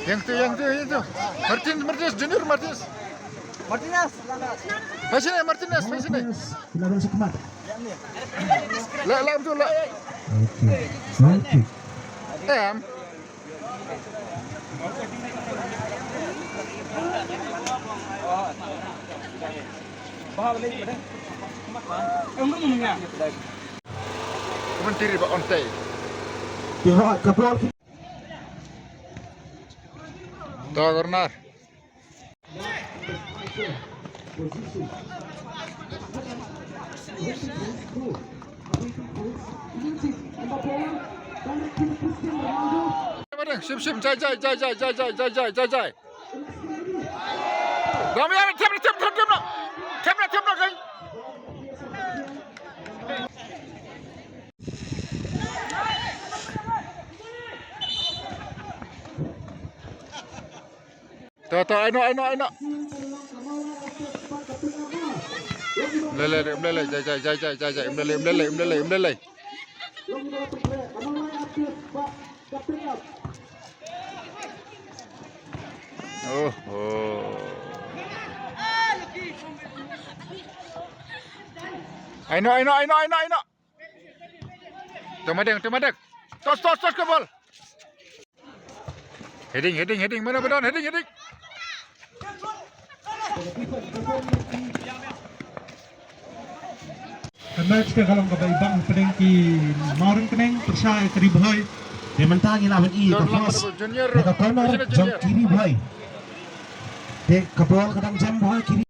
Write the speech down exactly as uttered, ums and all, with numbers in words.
Yang tu, yang tu, yang tu. Martin, Martinez, Junior Martinez. Martinez. Fashion, Martinez, fashion. Martinez, silakan sekemat. La, la, tu la. Okey. Okey. Em. Menteri ba ontai. Tengok ke bol. To corner. Shim, shim, jai, jai, jai. Dam ya, tem, tem, tem, tem, tem, tem, tem, tem. To, to, ai no, ai no, ai no. Mlele, mlele, jai, jai, jai, jai, jai, mlele, mlele, mlele, mlele. Oh, oh. Ai no, ai no, ai no, ai no, ai no. Temadeng, temadeng. Tos, tos, tos ke bol. Heading, heading, heading. Mana ba don? Heading, heading. Ka match ka long kaba ibang pdeng ki Mawryngkneng pyrshah ïa ka Ri Bhoi. Te mynta ngi la wan ïa ka first, ïa ka corner jong ki Ri Bhoi. Te ka bol ka dang jam bha ki Ri